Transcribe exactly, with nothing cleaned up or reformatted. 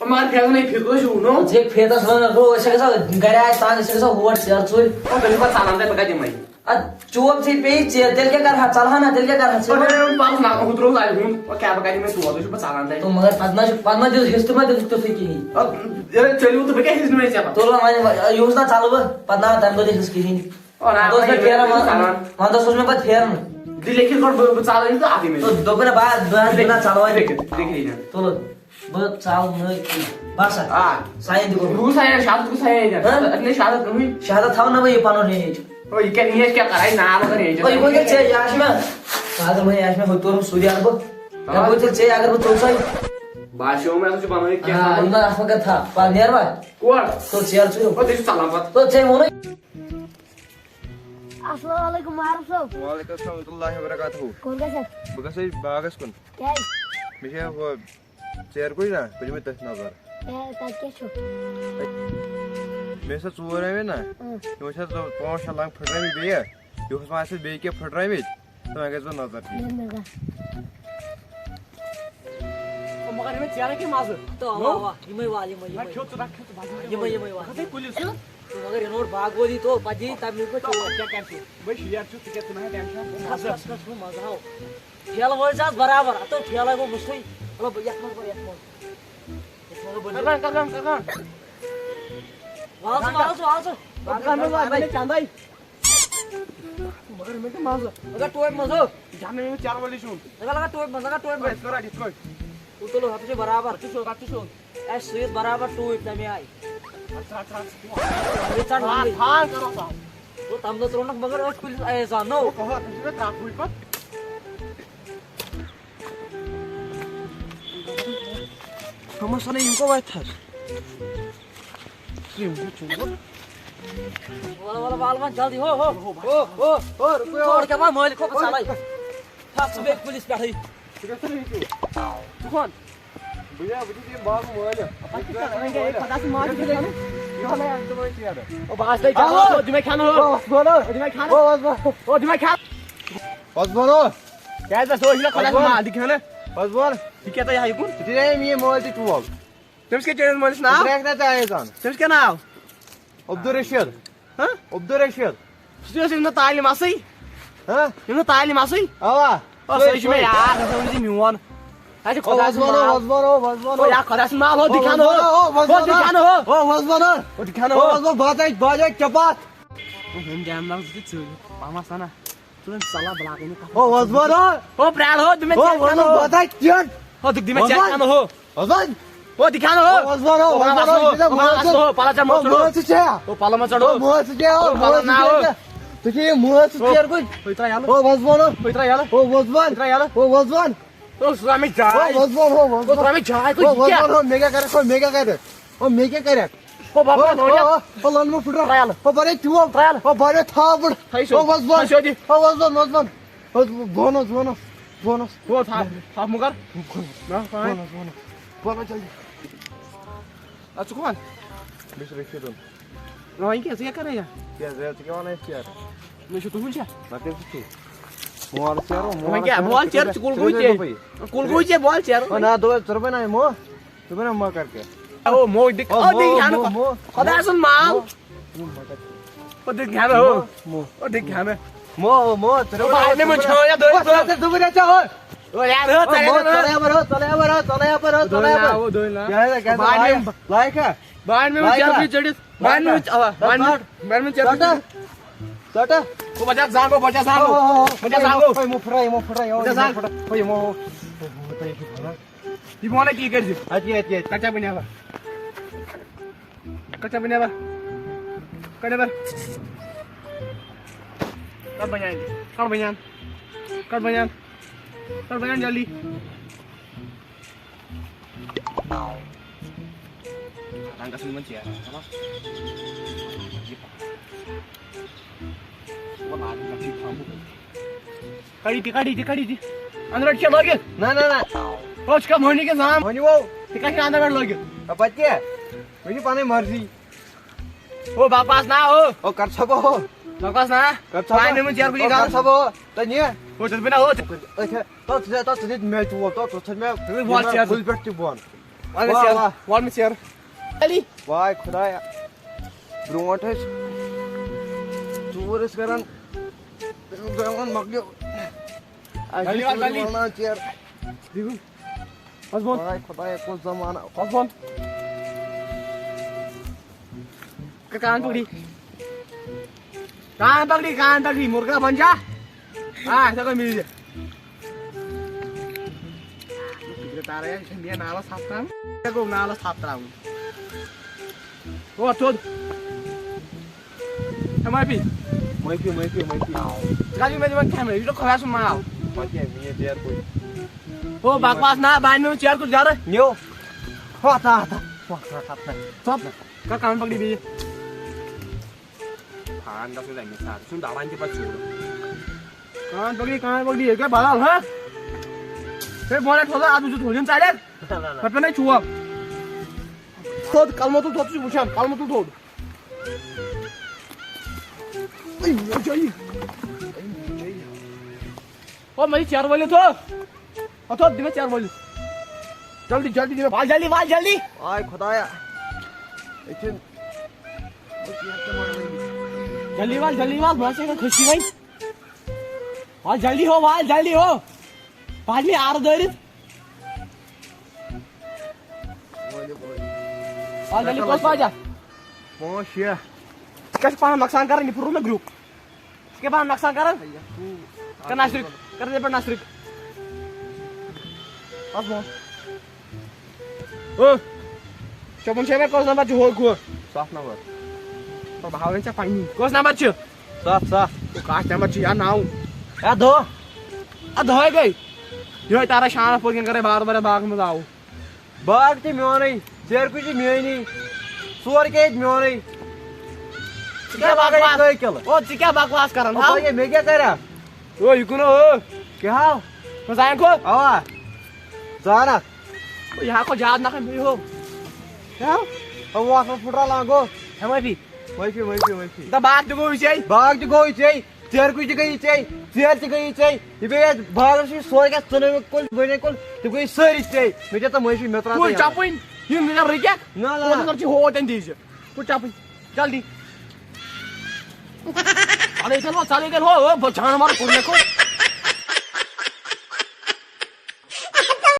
مگر پھیرُن ہے پھِکرُے چھُ، نو۔ ژےٚ پھیتس وَنان، ہُہ، أسۍ ہسا گرِ آسہِ تنگ، أسۍ ہسا ہور ژیر ژوٗرِ۔ او، تیٚلہِ چھُ پتہٕ ژلان تَتہِ، بہٕ کتہِ یِمے؟ اَدٕ چوب ژےٚ پیٚیہِ ژیر، تیٚلہِ کیٛاہ کرٕ ہا؟ ژلہٕ ہا نا، تیٚلہِ کیٛاہ کرٕ ہا ژٕ؟ پتہٕ ییٚلہِ وۄنۍ پَرُس نا، ہُہ ترٛووُس اَتہِ ہُنٛد، او، کیٛاہ بہٕ کتہِ یِمے تور؟ تُہۍ چھِو پتہٕ ژلان تَتہِ۔ تو مگر پتہٕ نا چھُ، پتہٕ نا دِژ حِصہٕ، تہِ ما دِژٕکھ تیُتھُے کِہیٖنۍ۔ او، ییٚلہِ ژٔلِو تہٕ بہٕ کیٛاہ حِصہٕ نِمے ژےٚ پتہٕ؟ تُل وۄنۍ، وۄنۍ، یِہُس نا ژلہٕ بہٕ، پتہٕ نا تَمہِ دۄہ دِ حِصہٕ کِہیٖنۍ۔ او، نا، پتہٕ اوس مےٚ وۄنۍ پھیران، ییٚلہِ ژلان۔ وَنٛدَس اوس مےٚ پتہٕ پھیران۔ دِ لیکھِتھ گۄڈٕ، بہٕ، بہٕ ژلہٕ أمِس تہٕ اَتھ یِمے۔ تو دوٚپُن نا، بہٕ، بہٕ، بہٕ نا ژلہٕ وۄنۍ۔ لیکھِتھ، لیکھِتھ یہِ۔ تُلہٕ۔ بہٕ ژاو نہٕ کینٛہہ۔ بس ہا۔ آ۔ ساین تہِ کوٚر۔ روٗز ساین، شہادت کوٚر ساین۔ ہہ؟ اَتھ نَے شہادت کٕہٕنۍ۔ شہادت تھاو نہ بہٕ یہِ پَنُن رینج۔ او، یہِ کیٛاہ رینج کیٛاہ کَرٕ؟ اَتہِ ناو کَرٕ رینج۔ او، یہِ گوٚو کیٛاہ ژےٚ؟ یہِ آسہِ مےٚ۔ پاگل وۄنۍ آسہِ مےٚ ہُتہِ کوٚرمُت سُہ یہِ اَنہٕ بہٕ۔ او۔ مےٚ گوٚو تیٚلہِ ژےٚ اگر بہٕ ژوٚل سا۔ باسیو مےٚ، ژٕ چھُکھ وَنان یہِ کیٛاہ آ، تھاوُن۔ یِم زَن اَتھ منٛز کَتہِ تھاو؟ پَتہٕ نیرٕ وۄنۍ۔ کور؟ ژوٚل ژیر ژٕ۔ او، تیٚلہِ چھُ ژَلان پَتہٕ۔ ژوٚل ژےٚ ووٚنُے۔ السلام علیکم معروف صٲب۔ وعلیکم السلام ورحمۃ اللہ وبرکاتہ۔ کوٚت گژھکھ؟ بہٕ گژھٕ باغس کُن۔ کیٛازِ؟ مےٚ چھےٚ ہُہ ژیرٕ کُج نا، بہٕ دِمے تٔتھۍ نظر۔ ہے، تَتہِ کیٛاہ چھُ؟ مےٚ ٲسۍ ژوٗر آمٕتۍ نا، اۭں۔ تِمو چھِ اَتھ پانٛژھ شےٚ لنٛگ پھٕٹرٲومٕتۍ بیٚیہِ۔ یُہُس ما آسہِ بیٚیہِ کینٛہہ پھٕٹرٲومٕتۍ، تہٕ وۄنۍ گژھِ بہٕ نظر دِنۍ۔ مےٚ، مےٚ گژھ۔ او، مگر یِمَے ژیرٕ کیٛاہ مَزٕ؟ تو، اَوا، نو؟ اَوا، یِمَے وال، یِمَے، نہ، یِمَے۔ کھیوٚو ژٕ، نہ، کھیوٚو ژٕ، بَس یِمَے۔ کھسَے کُلِس۔ تو مگر یہِ نوٚو باغ وٲلی تو، پَتہٕ یی تَمہِ وِزِ پَتہٕ چور۔ کیٛاہ کَرِ ژٕ؟ بہٕ شیر چھُس، ژٕ کیٛاہ، ژٕ مہ ہےٚ ٹٮ۪نشَن، کھَس، مَزٕ۔ کھَس، کھَس، ہُہ مَزٕ ہاو۔ ٹھیلہٕ وٲلۍ چھِ آز برابر، اَتھ تو ٹھیلَے گوٚو مُشتٕے۔ مطلب، یَتھ منٛز، یَتھ منٛز۔ یَتھ منٛز بٔنِو۔ کَران، کَران، کَران۔ وال ژٕ، وال ژٕ، وال ژٕ۔ کَران، وال ژٕ، وال ژٕ۔ چَندَے۔ مگر مےٚ تہِ مَزٕ۔ مگر ٹوپہِ منٛز ہو۔ جانہٕ مےٚ چَرٕ وٲلِس چھُ۔ لگا، لگا ٹوپہِ منٛز، لگا ٹوپہِ منٛز۔ أسۍ کَرو یِتھ کٲٹھۍ۔ تُل، تُل، ہَتھ چھِ برابر۔ اَتھ چھُ سیوٚد، اَتھ چھُ سیوٚد۔ اَسہِ سُوِتھ برابر ٹوٗپۍ تَمہِ آیہِ۔ اَدٕ ژَٹ، ژَٹ، ژَٹ۔ یہِ ژَٹ وَنٛدٕے۔ ٹھان کَرو سا۔ گوٚو تَمہِ دۄہ ترٛوونَکھ مگر أتھۍ کُلِس اَیَس زَن نو۔ گوٚو کَہَر، تٔمِس چھِ مےٚ ترٛٹھ وٕچھمٕژ۔ ہُمَس وَنان یِم کَوٕ واتہِ تھَس؟ یِم چھِ ژوٗر۔ وَلہٕ، وَلہٕ، وَلہٕ، وَلہٕ، جلدی، ہو، ہو، ہو، ہو، ہو، رُکو، ہو۔ کیٛاہ وَنہٕ مٲلِک، ہو، بہٕ ژَلَے۔ تھَس ژٕ بیٚیہِ کُلِس پٮ۪ٹھٕے۔ ژٕ گژھ ژٕ ییٚتہِ۔ ژٕ کھۄن۔ بہٕ یا، بہٕ چھُس یہِ باغہٕ مٲلِک۔ پَتہٕ کیٛاہ کَرٕ؟ وۄنۍ گٔے خۄدا سُنٛد ماز چھُ کھیوٚن۔ یِہوٚے اَکھ دۄہ چھُ یارٕ۔ او، بہٕ آسہٕ تۄہہِ جان، آ۔ او، دِمے کھٮ۪نہٕ ہو۔ او، وَس بَنو۔ او، دِمے کھٮ۪نہٕ۔ او، دِمے کھٮ۪نہٕ۔ وَس بَنو۔ کیٛازِ بس، او، یہِ چھُنہ خۄدا سُنٛد ماز، دِ کھٮ۪نہٕ۔ وَس بَن۔ یہِ کیٛاہ تۄہہِ ہا یہِ کُن؟ ژٕ دِ مےٚ یہِ مٲلۍ تہِ چوب۔ تٔمِس کیٛاہ چٲنِس مٲلِس ناو؟ ژٕ ترٛایَکھ نا ژےٚ آیہِ زَن۔ تٔمِس کیٛاہ ناو؟ عبدالرشیٖد۔ ہہ؟ عبدالرشیٖد۔ سُہ تہِ اوس یِم نہٕ تعلیٖم اَصٕے۔ ہہ؟ یِم نہٕ تعلیٖم اَصٕے۔ اَوا۔ او، سُے، سُے چھُ مےٚ سُے۔ یاد، سُہ اوس یہِ میون۔ اَسہِ او، خۄدا سُنٛد وَزوانو، ماو۔ وَزوانو، وَزوانو۔ او، یا خۄدا سُنٛد ماو، ہو، او، دِکھان ہو۔ وَزوانو، او، ہو، وَزوانو۔ دِکھان ہو۔ او، وَزوانو، بہٕ ہَسا، بہٕ ہَسا کیٛاہ پَتھ۔ او، ہُم جام ناو زٕ تہِ ژٲلِتھ۔ پَہمَس سَنا۔ ژٕ وَن صلاح بلاکٕے نہٕ کَتھ۔ او، وَزوانو۔ او، پرٛار ہو، دِمے او، ژےٚ وَزوانو، کَنہٕ ہو۔ بہٕ ہَسا کیٛاہ۔ ہو، دِکھ، دِمے ژےٚ وَزوان۔ کَنہٕ ہو۔ وَزوان۔ ہو، دِکھان ہو۔ او، وَزوان، او، او، وَزوان، وَزوان، او، او، وَزوان، او، پَلو ژَٹ، او، مٲژ ژَٹ۔ مٲژ ژٕ چھےٚ۔ او، پَلو مہ ژَٹ، او، او۔ مٲژ ژٕ چھےٚ، او، او، پَلو پَلو نہ، نہ، او۔ او۔ ژٕ چھےٚ یہِ مٲژ ژٕ او۔ ژیر کُنہِ۔ ہُہ ترٛاو یَلہٕ۔ او، وَزوان، او۔ ہُہ ترٛاو یَلہٕ۔ او، وَزوان۔ ہُہ ترٛاو یَلہٕ۔ او، وَزوان۔ او، سُہ ترٛاو مےٚ جاے۔ او، وَزوان، او، او، وَزوان۔ ترٛاو مےٚ جاے، او، تُہۍ یہِ کیٛاہ؟ وَزوان، او، مےٚ کیٛاہ کَرَکھ، او، مےٚ کیٛاہ کَرَکھ۔ او، مےٚ کیٛاہ کَرَکھ۔ او، بَبا، او، نوٚو او، یَتھ۔ او، او، لَنہٕ مہٕ پھٕٹراو۔ ترٛاو یَلہٕ۔ او، بَرے چوب۔ ترٛاو یَلہٕ۔ او، بَرے تھاو بٔڑ۔ تھٲیِو سیوٚد۔ او، وَزوان۔ تھٲیِو سیوٚد یہِ۔ او، وَزوان، وَزوان۔ او، بونَس، بونَس، بونَس۔ ہُہ تھاو، تھاو مُکر۔ نہ، کٕہٕنۍ۔ Bonus, bonus. بونَس جلدی۔ اَدٕ ژٕ کَم؟ بہٕ چھُس رشیٖدُن۔ نہ، وۄنۍ کیٛاہ، ژٕ کیٛاہ کَران یَتھ؟ کیٛاہ، ژٕ، ژٕ کیٛاہ وَنان أسۍ ژیر؟ مےٚ چھُ تُہُنٛد چھا؟ نہ، تیٚلہِ چھُ ٹھیٖک۔ مول ژیر، او، مول وۄنۍ کیٛاہ، ژیر، مول ژیر، ژٕ کُل گوٚو ژیر، ژیر۔ کُل گوٚو ژےٚ، مول ژیر۔ او، نہ، دوٚپ، ژٕ رُکھ وۄنۍ نا، مو۔ ژٕ وَن مہ کَر کینٛہہ۔ او، مو، دِکھ، او، او، دِکھ مو، ہٮ۪نہٕ مو، خۄ-، مو۔ خۄداے سُنٛد مال۔ مو۔ او، دِکھ ہٮ۪نہٕ، ہو۔ مو۔ او، دِکھ ہٮ۪نہٕ۔ مو، مو، ژٕ او، بہٕ ہاوٕ نہٕ یِمَن چھٲنۍ یا دٔلۍ او، ژٕ ہا ژٕ دُبہٕ رٮ۪تھ چھا، ہو۔ او، یارٕ، ہو، او، ژٕ مو، ہٮ۪نہٕ۔ ژٕ ہا یَپٲرۍ، ہو، ژٕ ہا یَپٲرۍ، ہو، ژٕ ہا یَپٲرۍ۔ دٔلۍ نا، او، دٔلۍ نا۔ کیٛاہ حظ، کیٛاہ حظ، بہٕ ہاوٕ لایق؟ یِم۔ لایق ہا؟ بہٕ ہاوٕ یِمَن لایق چربی ہا؟ چٔڑِتھ۔ بہٕ ہاوٕ یِمَن، لایق ہا؟ اَوا، بہٕ ہاوٕ یِمَن، ژَٹہٕ۔ بہٕ ہاوٕ یِمَن۔ ژَٹہٕ۔ ژَٹہٕ۔ او، بہٕ چھَس زانٛگو، بہٕ چھَس زانٛگو۔ او، او، او۔ بہٕ چھَس زانٛگو۔ یِمو پھٕٹرٲے، یِمو پھٕٹرٲے، یِمو بہٕ چھَس زانٛگو۔ پھٕٹرٲے، یِمو۔ او، او، تۄہہِ چھُو پھٕٹران۔ یہِ بہٕ وَنَے تی کٔرۍزِ۔ اَتہِ، اَتہِ، اَتہِ۔ کَتہِ چھا بہٕ نٮ۪بَر؟ کَتہِ چھا بہٕ نٮ۪بَر؟ کَڑ نٮ۪بَر۔ کَڑ بَنیٛان۔ کَڑ بَنیٛان۔ کَڑ بَنیٛان۔ کَڑ بَنیٛان جلدی۔ رنٛگَس منٛز ژیر۔ کَڑ یہِ تہِ، کَڑ یہِ تہِ، کَڑ یہِ تہِ۔ اَنٛدر چھا لٲگِتھ؟ نہ، نہ، نہ۔ ہو، ژٕ کَتھ مۄہنی کِنۍ زام؟ مۄہنی وو۔ ژٕ کَتھ چھِ اَنٛدر گۄڈٕ لٲگِتھ؟ اَ، پَتہٕ کیٛاہ؟ مےٚ چھِ پَنٕنۍ مرضی۔ ہو، بَکواس نہ ہو۔ او، کَر ژھۄپہٕ ہو۔ بَکواس نہ۔ کَر ژھۄپہٕ۔ پانہٕ مےٚ ژیر کُنہِ او، کَر گاوٕ۔ ژھۄپہٕ ہو۔ تہٕ نہِ۔ ہو، ژٕ چھُکھ بِنا ہو۔ أتھۍ، تو، ژٕ، تو، ژٕ دِتھ مےٚ چوب، تو، ژٕ ژھٕن مےٚ ژٕ دِتھ بۄن ژیر۔ کُلۍ پٮ۪ٹھ تہِ بۄن۔ وَل مےٚ واہ، ژیر، واہ۔ وَل مےٚ ژیر۔ علی۔ واے خۄدایا، برونٛٹھ ٲسۍ ژوٗر ٲسۍ کران، بیٚہوان مۄکلیو۔ اَسہِ علی، چھِ علی۔ وَنان ژیر۔ بِہِو۔ بس بۄن۔ واے خۄدایا، کُس زمانہٕ۔ بس بۄن۔ کر کان پکڑی۔ کان پکڑی، کان پکڑی، مرغا بن جا۔ آ، ایسا کوئی مل جائے۔ تارا یار، چھِ مےٚ نالَس تھپھ ترٛاوٕنۍ۔ ژےٚ گوٚو نالَس تھپھ ترٛاوٕنۍ۔ او، تھوٚد۔ ہے، معٲفی۔ معٲفی، معٲفی، معٲفی۔ ژٕ کَتھ چھُکھ مےٚ دِوان کھٮ۪نہٕ؟ یہِ چھُ خۄداے سُنٛد مال۔ پَتہٕ کیٛاہ، مےٚ دیر کوٚر۔ او، بکواس نہ، بہٕ اَنہٕ نہٕ ژیر کُس گرٕ۔ نیو۔ ہو، ہتا، ہتا۔ ہو، ہتا، ہتا۔ ژۄپ۔ کر کان پکڑی بیٚیہِ۔ پھان گژھُن اَمہِ ساتہٕ۔ سُہ دَوان تہِ پَتہٕ ژوٗرٕ۔ کان پکڑی، کان پکڑی، یہِ گٔے بدل، ہا؟ ہے، بہٕ وَنَے تھوڑا، اَتھ وٕچھِو تھوڑا، یِم ژَلٮ۪ن۔ نہ، نہ، نہ۔ پَتہٕ پٮ۪نَے چوب۔ تھوٚد، کلمہٕ تُل تھوٚد، ژٕ چھُکھ وٕچھان، کلمہٕ تُل تھوٚد۔ او، مےٚ چھِ چیرٕ وٲلِتھ ہو۔ ہتو، دِ مےٚ چیرٕ وٲلِتھ۔ جلدی، جلدی دِ مےٚ۔ وال جلدی، وال جلدی۔ آے خۄدایا۔ ییٚتہِ چھِنہٕ۔ جلدی وال، جلدی وال، بہٕ ہسا ہٮ۪کہٕ کھٔسِتھ وۄنۍ۔ وال جلدی ہو، وال جلدی ہو۔ پالنی آرٕ دٲرِتھ۔ وال جلدی کوٚت پاجا؟ پانٛژھ شےٚ۔ ژٕ کیٛاہ چھُکھ پانہٕ نۄقصان کران؟ یہِ پھُرو مےٚ گرٛوٗپ۔ ژٕ کیٛاہ پانہٕ نۄقصان کران؟ کر نصرٕکۍ، کر یِتھَے پٲٹھۍ نصرٕکۍ۔ بس بہٕ۔ او، ژےٚ ووٚن چھےٚ مےٚ کٔژ نمبر چھُ ہُہ گُہہ؟ ستھ نمبر۔ تہٕ بہٕ ہاوَے ژےٚ پنٛنی۔ کٔژ نمبر چھِ؟ ستھ، ستھ۔ تو کَتھ نمبر چھِ یا نَو؟ یا دَہ۔ اَدٕ دَہَے گٔے۔ یِہوٚے تارا شانَس پٔتۍ کِنۍ کَرَے بار بار باغَس منٛز آو۔ باغ تہِ میونٕے، ژیرٕ کُج تہِ میٲنی، سورُے کینٛہہ ییٚتہِ میونٕے۔ ژٕ کیٛاہ بکواس؟ کٔہۍ کِلہٕ؟ او، ژٕ کیٛاہ بکواس کران؟ او، ہاو؟ بھائی، مےٚ کیٛاہ کریا؟ او، یہِ کُن او۔ کیٛاہ ہاو؟ نہ زانکھ ہو؟ اوا۔ زانکھ۔ او، یہِ ہا کھو زیادٕ نکھٕ مےٚ ہو۔ کیٛاہ؟ او، وَس وَس پھُٹرا لانگو۔ ہے، معٲفی۔ معٲفی، معٲفی، معٲفی۔ دَپ باغ تہِ گوٚو یہِ ژےٚ۔ باغ تہِ گوٚو یہِ ژےٚ۔ ژیرٕ کُج تہِ گٔیی ژےٚ، ژیر تہِ گٔیی ژےٚ۔ یہِ بیٚیہِ اَسہِ باغَس چھِ سورُے کینٛہہ ژٕنُن کُل، بٔنۍ کُل، تِم گٔیی سٲری ژےٚ۔ مےٚ دِ تہٕ معٲفی، مےٚ ترٛاو کُل ژٕ یَلہٕ۔ چَپٕنۍ، یِم نہٕ رٕکٮ۪کھ۔ نہ، نہ، نہ۔ کُل کر چھِ ہوٹ تَمہِ دِجہِ۔ کُل چَپٕنۍ، جلدی۔ ژَلٕے تیٚلہِ ہو، ژَلٕے تیٚلہِ ہو، او، بہٕ جانوَر کوٚر مےٚ کوٚر۔